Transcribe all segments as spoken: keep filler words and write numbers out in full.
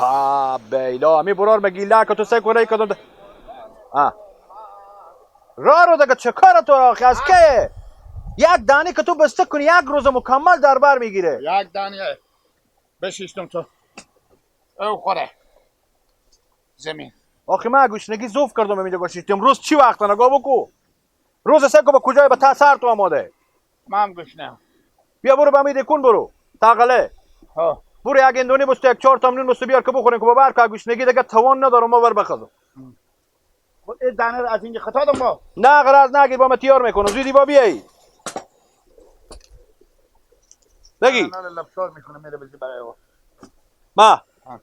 آ، بیلا، همی برار مگیلک تو سه کنه کدوم ده. آ. را رو دگه چه کار تو آخه از که؟ یک دانی که تو بسته کنی، یک روز مکمل در بر می‌گیره. یک دانی بشیشتم تو. او خوره. زمین. آخه من گوشنگی زوف کردم اینجا گوشیشتم. روز چی وقت نگاه بکو؟ روز سه کو به کجای به تا سر تو آماده؟ من هم گشنه. بیا برو به امید کن برو. تاقله. ها. برو یک اندونه بستو، یک چهار تا نون بستو بیار که بخوریم که ببر که گشنگی دیگه توان ندارم ما بر بخزم. خب، این دانه رو از اینجا خطا دم با. نه، غرض نگیر، با من تیار می‌کنم. زودی با بیایی. بگی. نه، نه، لفشار می‌کنه، میره بزی برای او. ما. ها.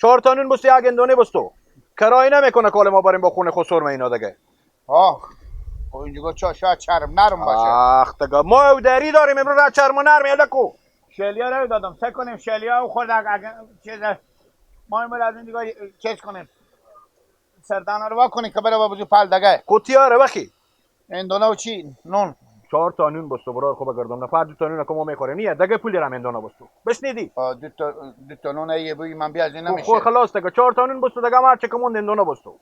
چهار تا نون بستو، یک اندونه بستو. کرای نمی‌کنه کال ما بریم با خون خسر اینا دیگه. آه. خب اینجا چا شاید چرم نرم باشه. آخ، دگه ما او دری داریم، امروز را چرم و نرم یاده کو. شلیا رو دادم، سه کنیم شلیا و خود اگه، اگه چیزه، ما امروز از این دیگه چیز کنیم. سردانه رو وا کنیم که بره با بزو پل دگه. کوتیا رو بخی. اندونه و چی؟ نون. چهار تا نون بستو برار خوب گردم. نفر دو تا نون که ما می‌خوریم. نیه، دگه پول درم اندونه بستو. بشنیدی؟ آه، دو تا، دو تا نون یه بوی من بیا از این خب، نمیشه. خب، خلاص دگه. چهار تا نون بستو دگه، ما هر چه کمون اندونه بستو.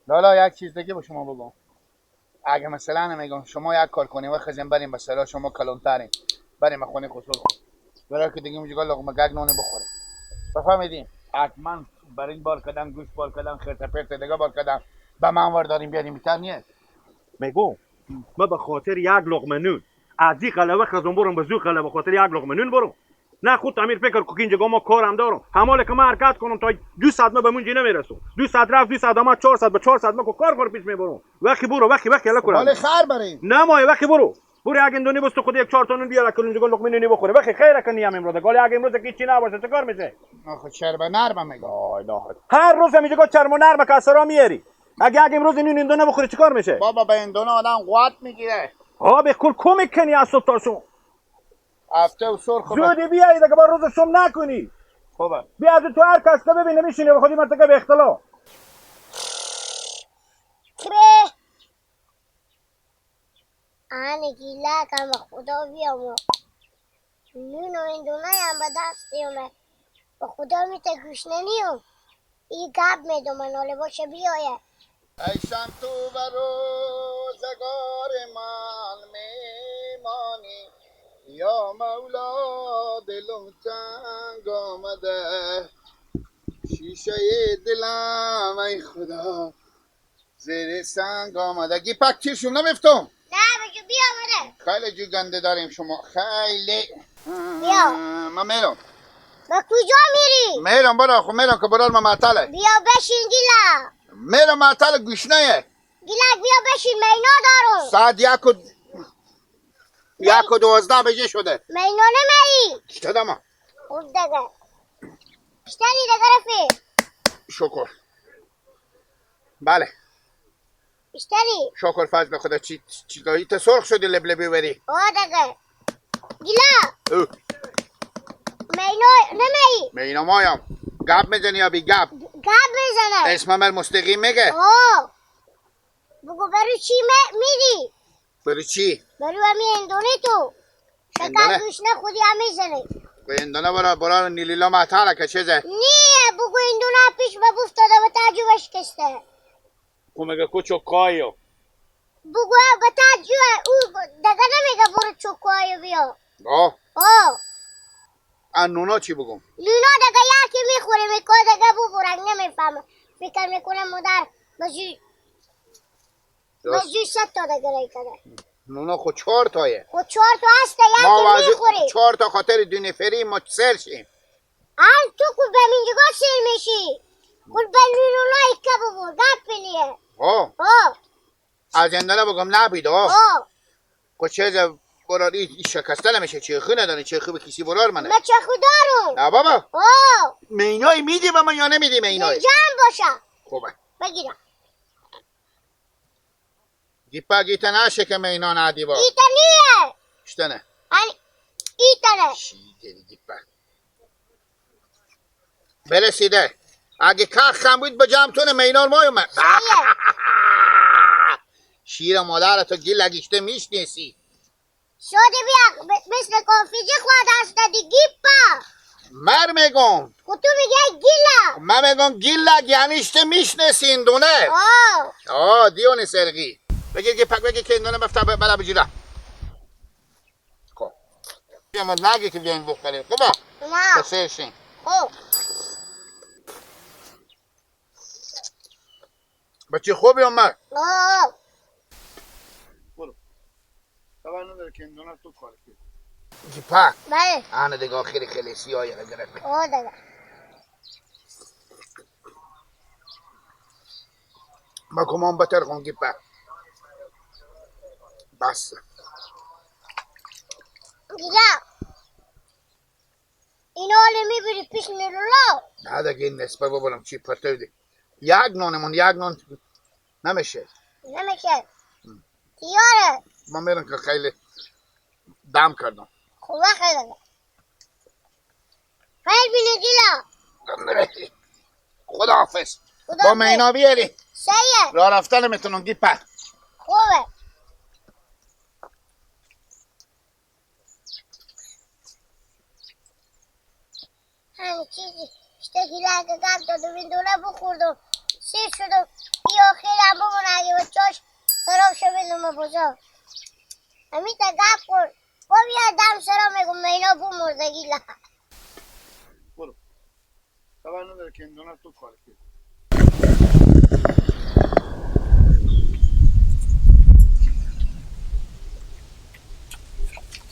لالا، یک چیز دیگه به شما بگم. اگه مثلاً می‌گم شما یک کار کنیم و خزیم بریم به سرا، شما کلانترین. بریم خونه خسر خود. برای که دیگه اونجا لقمه گگ نانی بخوریم. بفهمیدین؟ حتماً بر این بار کدن، گوش بار کدن، خرت پرت دیگه بار کدن. به من ورداریم بیاریم بیتر نیه. می‌گم، ما به خاطر یک لقمه نون از این قلبه خزم برم به زو قلبه خاطر یک لقمه نون برم. نه، خود امیر فکر کو که اینجا ما کارم دارم. هماله که من حرکت کنم تا دو ساعت ما به مونجی نمیرسم. دو ساعت رفت، دو ساعت آمد، چهار ساعت به چهار ساعت ما کو کار کار پیش میبرم. وقتی برو، وقتی، وقتی، الله کرم. مال خر بریم. نه، ما وقتی برو. برو یک اندونی بستو خود یک چهار تا نون بیار، اکل اونجا لقمه نونی بخوره. وقتی خیر کنی هم امروز. گالی اگه امروز که چی نباشه، چه کار می‌شه؟ آخه چرب نرم می‌گم. آی، نه. هر روز هم اینجا چرم و نرم که سرا میاری. اگه، اگه امروز این اندونه بخوری، چه کار می‌شه؟ بابا، به اندونه آدم قوت می‌گیره. ها، به کل کمک کنی از صبح تا صبح. هفته و سرخ به زودی بیایی دیگه، با روز شم نکنی. خوبه. بیا از تو هر کس که ببینه می‌شینه به خودی منطقه به اختلاف. کره. آن گیلک هم خدا بیامو. نون و اندونه هم به دست دیومه. به خدا می‌ته گوش ننیوم. ای گپ می‌دومه، ناله باشه بیایه. ای سم تو و روزگار من میمانی، یا مولا دلم تنگ آمده، شیشهٔ دلم ای خدا زیر سنگ آمده. گیپک تیر شم نمیفتم. نه، بگو بیا بره. خیلی جو گنده داریم شما، خیلی. بیا. من میرم. به کجا میری؟ میرم برو، خب میرم که برار من معطله. بیا بشین گیلا. میرم معطل گشنه‌یه. گیلک بیا بشین، مینا دارم. ساعت یک و، یک و دوازده بجه شده. مینا نمیری؟ چطور دما؟ خب دگه. اشتری دگه رفی. شکر. بله. اشتری. شکر فضل خدا، چی، چی گاهی ته سرخ شدی لبلبی وری؟ آه دگه. گیلا. او. مینا نمیری؟ مینا مایم. گپ می‌زنی یا بی گپ؟ گپ می‌زنه. اسم من مستقیم میگه. آه. بگو برو چی می-، میری؟ برو چی؟ برو همی اندونه تو. اندونه؟ شکر گوش نه خودی همی زنه. به اندونه برا، برا نیلیلا معطله که چیزه؟ نیه، بگو اندونه پیش به بفتاده و تاجو بشکسته. خو مگه کو چوکایو؟ بگو به تاجو، او دگه نمیگه برو چوکایو بیا. آه. آه. ا نونا چی بگم؟ نونا دگه یکی می‌خوره، می‌کنه دگه ببرک نمی‌فهمه. فکر می‌کنه مادر بزی، راست. بزی صد تا دگه رای کرده. نونا خو چهار تایه. خو چهار تا هسته، ما یکی وزی می‌خوره. چهار تا خاطر دو نفری ما سر شیم. هر تو کو به من جگا سر می‌شی. کل به نونا یکه ببر، گپ نیه. ها. ها. از اندانه بگم نبید، آه. آه. خو چه از برار ای، ای شکسته نمیشه، چرخی نداره، چرخی به کسی برار منه. من چرخی دارم. نه بابا. آه. مینای میدی به من یا نمیدی مینای؟ جان باشه. خوبه. بگیرم. گیپا گیتا نشه که مینا ندی با. ایتا نیه. اشتنه. ان ایتنه. چی داری گیپا؟ برسیده. اگه کار خم بود به جام تونه مینار ما اومد. صحیحه. شیر مادر تو گیل اگیشته میشنیسی. شده بیا ب-، مثل کافیجی خوا دست دی گیپا. مر میگم. خو تو میگی گیلا. من میگم گیلا، یعنی اشته میشناسی هندونه. آه. آه، دیونی سرگی. بگیر گیپک، بگیر که هندونه بفته ب-، بلا بجیره. خب. بیا من نگی که بیاین بخوریم. خب. نه. پسرشین. خب. بچه خوبی اومد. آه. برو. خبر نداره که هندونه تو کار کرد. گیپک. بله. آنه دیگه خیلی خیلی سیاهی رو گرفت. آه، دادا. ما کمان بتر کن گیپک. بس. دیگه. اینا حالی می‌بری پیش نیرولا. نه دیگه این نسبت ببرم چی پرتو دی. یک نانمون، یک نان نمیشه. نمیشه. تیاره. من می‌رم که خیلی دم کردم. خوبه خیلی. خیر بینی گیلا. خداحافظ. خدا با حافظ. مینا بیاری. سیه. راه رفتن می‌تونم گیپک. خوبه. همین چیزی. اشته گیلک گپ دادم، این دونه بخوردم. سیر شدم. بیا خیرم بمون اگه بچاش خراب شد بدون بزرگ. همین تا گپ خورد. با بیا دم سرا می‌گم مینا بمرده گیلک. برو. خبر نداره که هندونه تو کار کرد.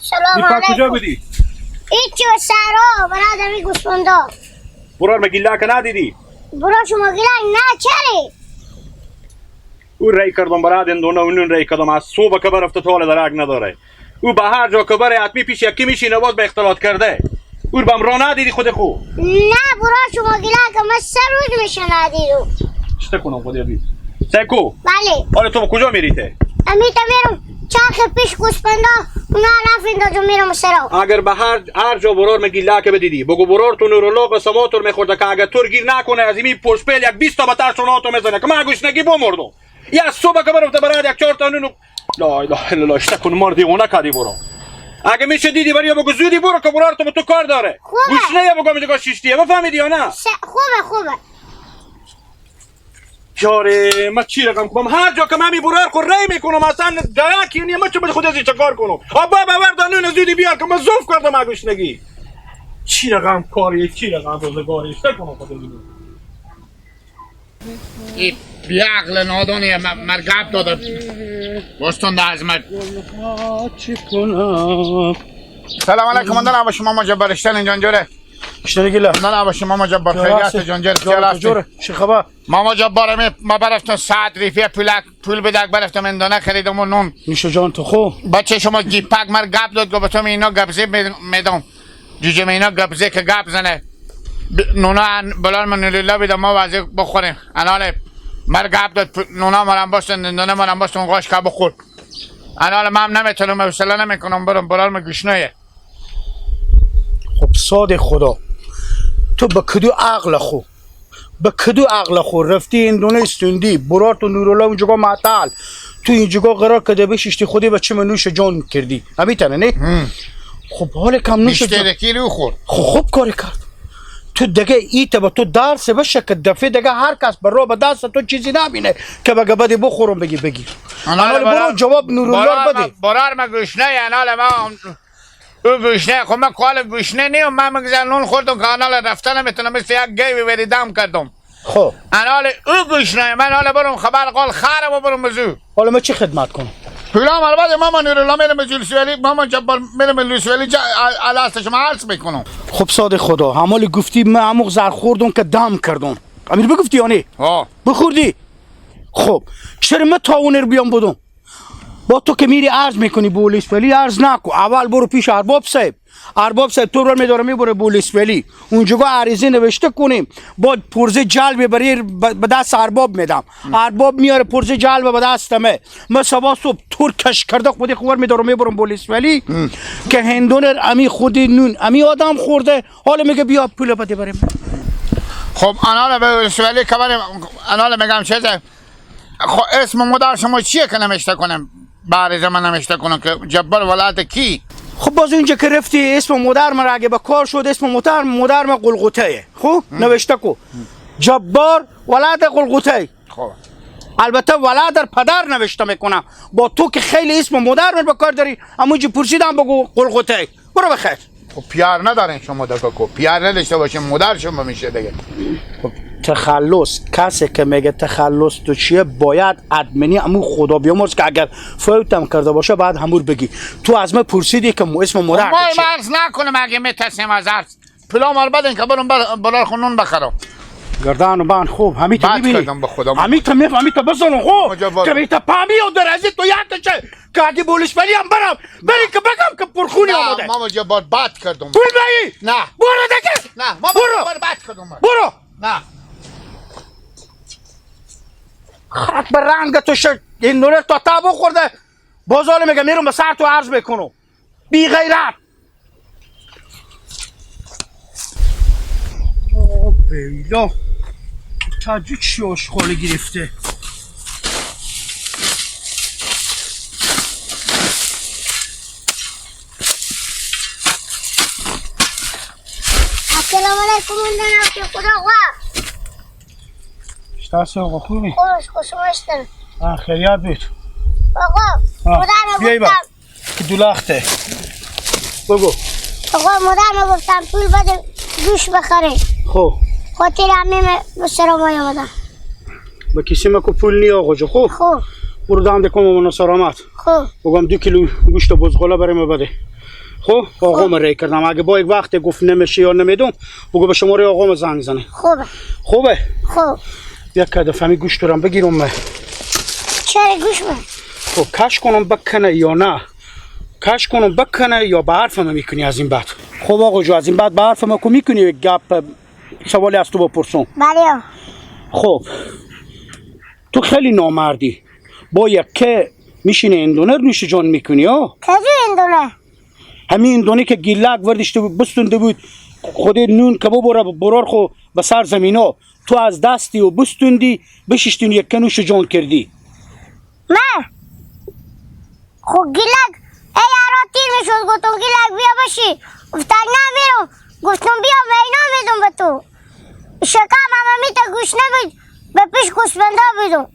سلام علیکم. کجا بودی؟ هیچی، به صحرا، برای آدمی گوسفندا. برار مگه گیلک ندیدی؟ برار شما گیلک نه چره؟ او ری کردم برای هندونه، اونون ری کردم، از صبح که برفته تا حال درک نداره. او به هر جا که بره، حتمی پیش یکی میشینه، باز به اختلاط کرده. او رو بم راه ندیدی خود خو؟ نه، برار شما گیلک من سه روز می‌شه ندیدم. چطور کنم خودی ابی؟ سکو؟ بله. حالا تو به کجا میری ته؟ امی تا میرم چرخ پیش گوسپندا، اونا علف این داجو میرم سرا. اگر به هر، هر جا برار من گیلک بدیدی، بگو برار تو نورالله قسماتور می‌خورده که اگر تور گیر نکنه، از این پشت پیل یک بیست تا بتر شناتو می‌زنه که من گوشنگی بمردم. یا صبح که برفته برات یک چهار تا نون. لا اله الا الله، اشته کن مار دیوانه کردی برو. اگه می‌شه دیدی بریا بگو زودی برو که برار تو به تو کار داره. خوبه. گوشنه یا بگو میگه شیشتیه، بفهمیدی یا نه؟ س-، خوبه، خوبه. یاره، ما چی رقم کنم؟ هر جا که من می برار خو ری می‌کنم، اصلاً درکی نیه. ما چه باید خود از این چه کار کنم؟ آبا، باور دار نون زودی بیار که من زوف کردم گوشنگی. چی رقم کاری، چی رقم روزگاری، اشته کنم خود از این. ای بی‌عقل نادانی م-، مر گپ داده. باستان ده از مر. چی کنم؟ سلام علیکم، من دارم با شما مجبر اشتن اینجا جوره. اشتن گیله. من دارم با شما مجبر خیریت جان جوره. جوره، جوره. چی خبر؟ ماما جبار می، ما برفتم ساعت ریفیه پولک، پول بدک برفتم اندانه خریدم و نون. نوش جان تو خو. بچه شما گیپک مر گپ داد، گفتم اینا گپزه می-، میدم. جوجه مینا گپزه که گپ زنه. ب-، نونا ان-، بلال من لیلا بیدم ما وزی بخوریم. اناله مر گپ داد، پ-، نونا مرم باستن، نونا مرم باستن، قاش که بخور. اناله من هم نمیتونم، حوصله نمیکنم برم، بلال من گشنه‌یه. خب ساد خدا، تو به کدو عقل خو، به کدو عقل خو رفتی این دونه استوندی، برار تو نورالله اونجا معطل، تو اینجا قرار کده بشیشتی خودی به چه نوش جان کردی؟ همیتنه نه؟ هم. خب حال کم نوش جان. بیشتر کی رو خور. خب خوب کاری کرد. تو دگه ای ته به تو درس بشه که دفعه دگه هر کس به راه به دست تو چیزی نبینه که بگه بده بخورم بگی بگی. اناله برو برار، جواب نورالله برار بده. ما، برار ما گشنه، اناله ما او گوشنه، خب من کال گوشنه نیم، من مگذر نون خوردم که انال رفتن می‌تونم مثل یک گیوی وری دم کردم. خب. انال او گوشنه، من حالا برم خبر قال خرم و برم بزو. حالا من چی خدمت کنم؟ پولام البته ماما نورالله می‌رم به لوسیولی، ماما جبار می‌رم به لوسیولی، جا ال-، الست شما عرض می‌کنم. خب ساد خدا، همالی گفتی من عموق زر خوردم که دم کردم. امیر بگفتی یا نه؟ ها. بخوردی؟ خب، چرا من تاونر بیام بدم؟ با تو که میری عرض می‌کنی بولیس ولی، عرض نکو. اول برو پیش ارباب صاحب. ارباب صاحب تو رو می‌داره می‌بره بولیس ولی. اونجا عریضه نوشته کنیم. با پرزه جلب برای ب-، به دست ارباب می‌دم. ارباب میاره پرزه جلب به دست مه. من صبح صبح تور کش کرده خودی خوار می‌داره می‌برم بولیس ولی. که هندونه امی خودی نون، امی آدم خورده. حالا میگه بیا پول بده بریم. خب، انال به بولیس ولی که بریم، انال می‌گم چیزه. خب اسم مادر شما چیه که نمیشته کنم؟ بهر زمان نمیشته کنم که جبار ولایت کی؟ خب باز اونجا که رفتی اسم مادر من اگه به کار شد، اسم مادر، مادر من قلقوته‌یه. خب نوشته کو جبار ولد قلقوته. خب. البته ولد در پدر نوشته می‌کنم. با تو که خیلی اسم مادر من به کار داری، همونجا پرسیدم بگو قلقوته. برو بخیر. خب پیار ندارین شما دکه کو. پیار نداشته باشین مادر شما می‌شه دیگه. خب تخلص، کسی که میگه تخلص تو چیه، باید ادمنی امو خدا بیامرز که اگر فوتم کرده باشه باید همور بگی. تو از من پرسیدی که مو-، اسم مادر ما تو چیه؟ عرض نکنم اگه می‌ترسیم از عرض. پلا مال بدین که برم بر-، برار خو نون بخرم. گردن و بند خوب، همی تو بد می‌بینی؟ کردم به خدا. همی تو می‌ف-، همی تو بزنم خوب. مجبور. که بیت پامی و در ازی تو یاد چه؟ که اگه بولیس ولی هم برم، بری که بگم که پرخونی نه، آمده. ماما جبار، بد کردم. پول بایی؟ نه. برو دکه. نه، ماما برو. جبار، بد کردم من. برو. نه. خاک به رنگ تو شد. این نونه تا تا بخورده. بازار میگه میرم به سر تو عرض می‌کنم. بی غیرت. آه، بیلا. تا جو چی آشغالی گرفته؟ السلام علیکم، اندن آقای خدا خوا. شتاسه آقا، خوبی؟ خوش، خوش اومدین. آه، خیریت بود. آقا، آه، خدا رو بیایی با. گفتم. که دو لخته. بگو. آقا، مادر ما گفتم پول بده گوش بخره. خب. خاطر همه من به سر ما آمدم. به کسی ما که پول نی آقا جو، خب؟ خب. برو دم دکم و منو سلامت. خب. بگم دو کیلو گوشت بزغاله برای ما بده. خب؟ آقا خب. ما ری کردم. اگه با یک وقت گفت نمیشه یا نمیدم، بگو به شمارهٔ آقا ما زنگ زنه. خوبه. خوبه؟ خب. یک کده فهمی گوشت رو هم بگیرم من. چرا گوش من؟ خب، کش کنم بکنه یا نه؟ کش کنم بکنه یا به حرف من می‌کنی از این بعد؟ خب آقا جو، از این بعد به حرف من که می‌کنی، یک گپ، سوالی از تو بپرسم. بله. خب، تو خیلی نامردی. با یکه می‌شینی اندونه نوش جان می‌کنی، ها؟ کجا اندونه؟ همین اندونه که گیلک وردشته بود، بستونده بود، خودی نون که ببره، برار خو به سر زمینا. تو از دستی و بستوندی، بشیشتین یک کنوش جان کردی. من؟ خو گیلک، ای یارا تیر می‌شد، گفتم گیلک بیا بشی. گفتن نمیرم. گفتم بیا مینا میدم به تو. شکم همه می‌ته گوش نبود، به پیش گوسفندا بیدم.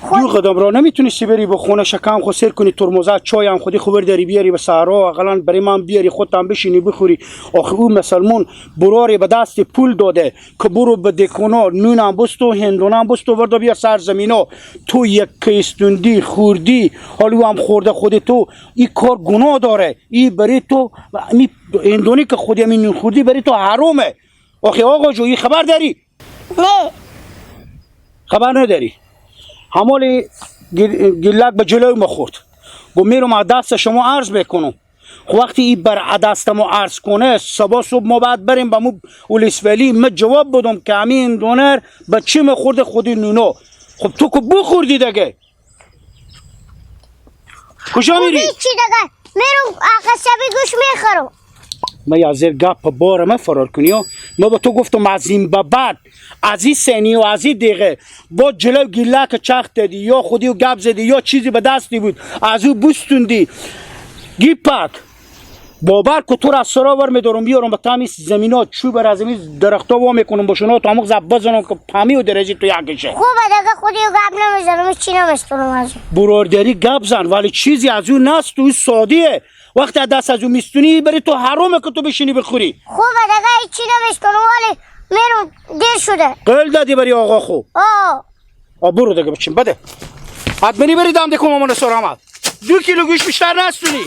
خود دو قدم را نمی‌تونستی بری به خونه، شکم خو سیر کنی، ترمزه چای هم خودی خو برداری بیاری به صحرا، اقلاً برای من بیاری، خودت هم بشینی بخوری. آخه او مسلمون براری به دست پول داده که برو به دکانا نون هم بستو، هندونه هم بستو، وردا بیار سر زمینا. تو یک کیستوندی، خوردی، حالی او هم خورده خودی تو، ای کار گناه داره. ای بری تو، می هندونی که خودی همین نون خوردی، بری تو حرامه. آخه آقا جو، ای خبر داری؟ نه. خبر نداری؟ همالی گیل-، گیلک به جلو ما خورد. گو میرم از دست شما عرض بکنم. خو وقتی ای بر دست ما عرض کنه، صبح صبح ما باید بریم به مو اولیس ولی، ما جواب بدم که همین دونر به چی ما خورده خودی نونو. خب تو که بخوردی دگه. کجا میری؟ هیچی دگه. میرم آقا سبی گوش میخرم. ما یا زیر گپ بار ما فرار کنی ها. ما به تو گفتم از این به بعد، از این سنی و از این دقیقه با جلو گیلک چرخ دادی یا خودی و گپ زدی یا چیزی به دستی بود، از او بوستوندی. گیپک. باور کو تو را از سرا ور می‌دارم، بیارم به تمیز زمینا، چوب را از این درختا وا می‌کنم، بشونا تا عمق زب بزنم که پمی و درجی تو یک کشه. خوبه دگه، خودی گپ نمیزنم، هیچی نمیستونم از او. برادری گپ زن، ولی چیزی از او نست، او سادیه. وقتی از دست از او میستونی، بری تو حرومه که تو بشینی بخوری. خوبه دگه، هیچی نمیستونم، ولی میرم، دیر شده. قول دادی بری آقا خو. آه. آ، برو دگه بچین، بده. حتمنی بری دام دکو مامان سر آمد. دو کیلو گوش بیشتر نستونی.